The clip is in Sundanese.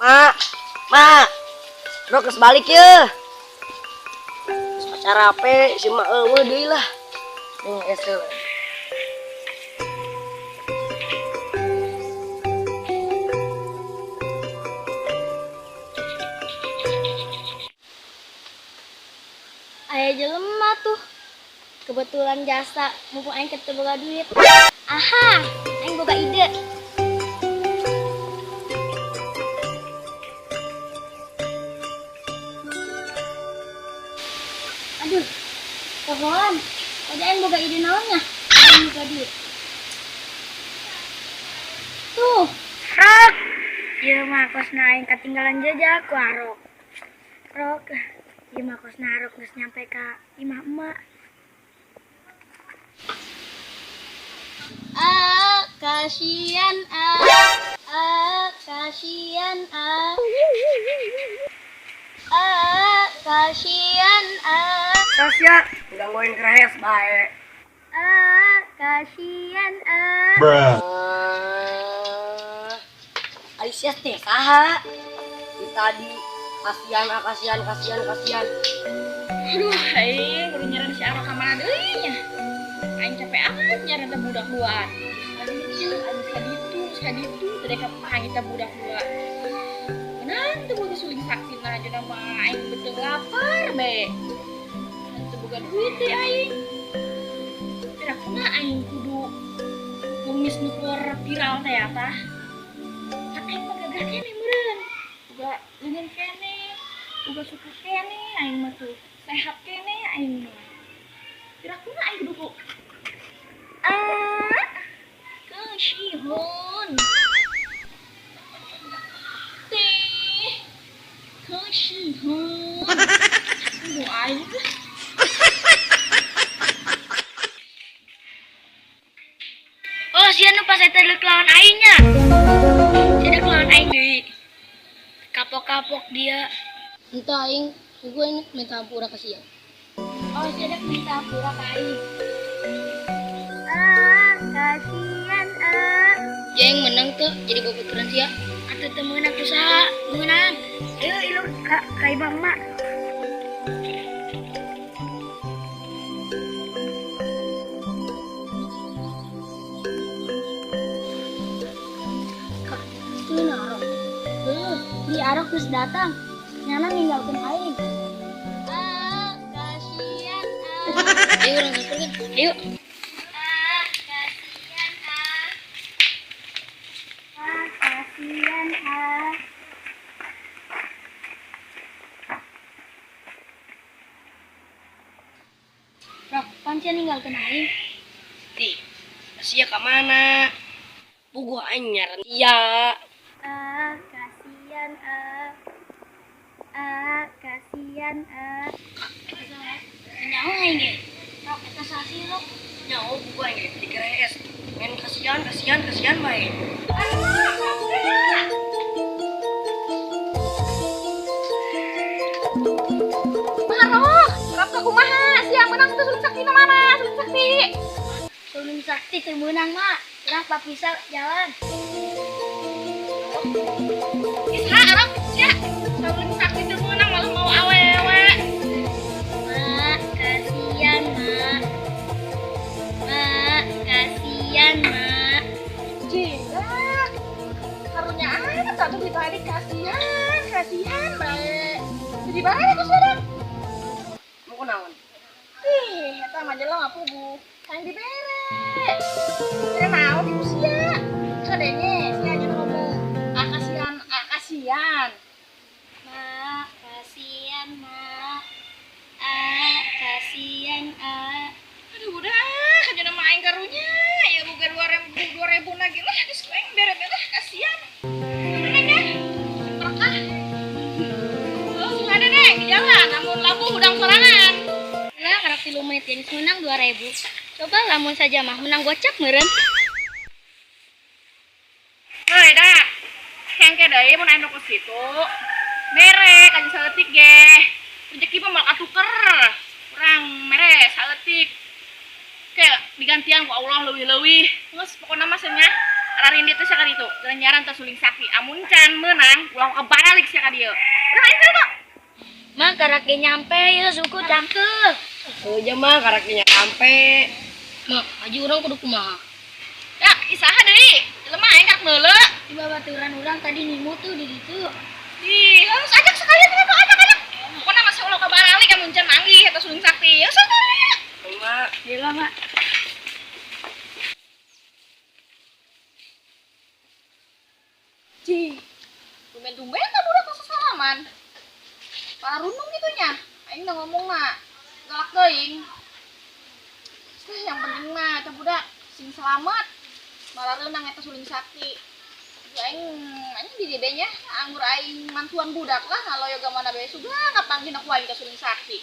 Mak, mak, rok geus balik ye. Geus pacar ape si mak eueuh deui lah. Nih esel. Aya jelema tuh. Kebetulan jasa mumpung aing teu boga duit. Aha, aing boga ide. Aduh, pohoan. Tadi aing boga ide naonnya? Aing boga duit. Tuh, rok. Ieu mah kosna aing katinggalan jejak ku Arok. Rok, ieu mah kosna Arok geus nyampe ka imah emak. Ah, kasihan ah. Ah, kasihan ah. Ah, kasihan ah. Tasya, gangguin keres bae. Ah, kasihan ah. Bruh. Aisyah teh saha? Di tadi kasihan ah, kasihan kasihan kasihan. Aduh, aing kudu nyaran si Arok ka mana deui nya. Aing capek amat nyaran teh budak duaan. Kaditu, aing kaditu, kaditu, teh kapanggih teh budak dua. Menang teh boga suling sakti na aja nama aing betul lapar be. Teu boga duit teh aing. Pira kumaha aing kudu ngemis nu keur viral teh ya tah. Kan aing mah gagah keneh meureun. Boga leungeun keneh, boga suku keneh aing mah tuh. Sehat keneh aing mah. Pira kumaha aing kudu ku. Ah, kasihun. Teh, kasihun. Aduh aing. Oh, sia nu pas eta deuk lawan aing nya. Sia deuk lawan aing deui. Kapok-kapok dia. Entah aing, gue ini minta ampura ke sia. Oh, sia deuk minta ampura ka aing. Ah, kasihan ah. Dia yang menang tuh jadi babaturan sia. Atuh teu meunang ku saha? Meunang. Ayo ilu ka imah emak. Kak, itu Arok. Heuh, di Arok geus datang. Nyana ninggalkeun aing. Ah, kasihan ah. Ayo urang nyamperkeun. Ayo. Ah, kasihan ah. Ah, kasihan ah. Rok, pan sia ninggalkeun aing. Tih, sia ka mana? Puguh aing nyaran sia. Ah, kasihan ah. Ah, kasihan ah. Nyaho aing ge. Rok, eta saha sih, Rok? Nyaho puguh aing ge dikeres. Main kasihan kasihan kasihan bae. Marok, rok ka kumaha? Sia menang teu suling sakti na mana? Suling sakti. Suling sakti teu meunang, Mak. Urang papisa jalan. Ih, saha Arok? Sia. Suling sakti teu meunang malah mau awewe. Mak, kasihan, Mak. Mak, kasihan, Mak. Jika karunya amat atuh di tadi kasihan, kasihan bae. Jadi bae ku sadar. Mau kunaon? Ih, eta mah jelema puguh. Hayang dibere. Bere naon ieu sia? Kadenge sia aja ngomong. Ah kasihan, ah kasihan. Mak, kasihan, Mak. Ah, kasihan, ah. Aduh udah, kan jelema aing karunya. Ya boga 2000 2000 lagi lah geus ku aing bere lah kasihan. Bener ya? Berkah. Oh, sing ada deh di jalan, namun labu hudang sorangan. Lah, karek 3 menit geus menang 2000. Coba lamun saja mah menang gocap meureun. Heuy, da. Hengke deui mun aya nu situ. Mere ka saeutik ge. Rezeki mah moal katuker. Urang mere saeutik. Ke digantian ku Allah leuwih-leuwih. Geus pokona mah cenah. Ararindit teh sia ka ditu. Geura nyaran teh suling sakti. Amun can meunang, ulah ka baralik sia ka dieu. Udah aing ka ditu. Mak karak ge nyampe ya suku cangkeuh. Oh iya mah karakternya nyampe. Mak, haji urang kudu kumaha? Ya, isaha deui. Jelema aing kak meuleu. Di babaturan urang tadi nimu tuh di ditu. Ih, harus ajak sekalian tuh ajak ajak. Pokoknya masih ulah ka baralik amun can manggih eta suling sakti. Ya sok ya. Mak, Gila mak. Cih. Tumben-tumben tah budak tos salaman. Para rundung gitu nya. Aing udah ngomong na. Galak teuing. Terus yang penting mah teh budak sing selamat. Marareunang eta suling sakti. Ya aing aing di DB nya anggur aing mantuan budak lah ngaloyo mana bae suga ngapanggih ku aing ka suling sakti.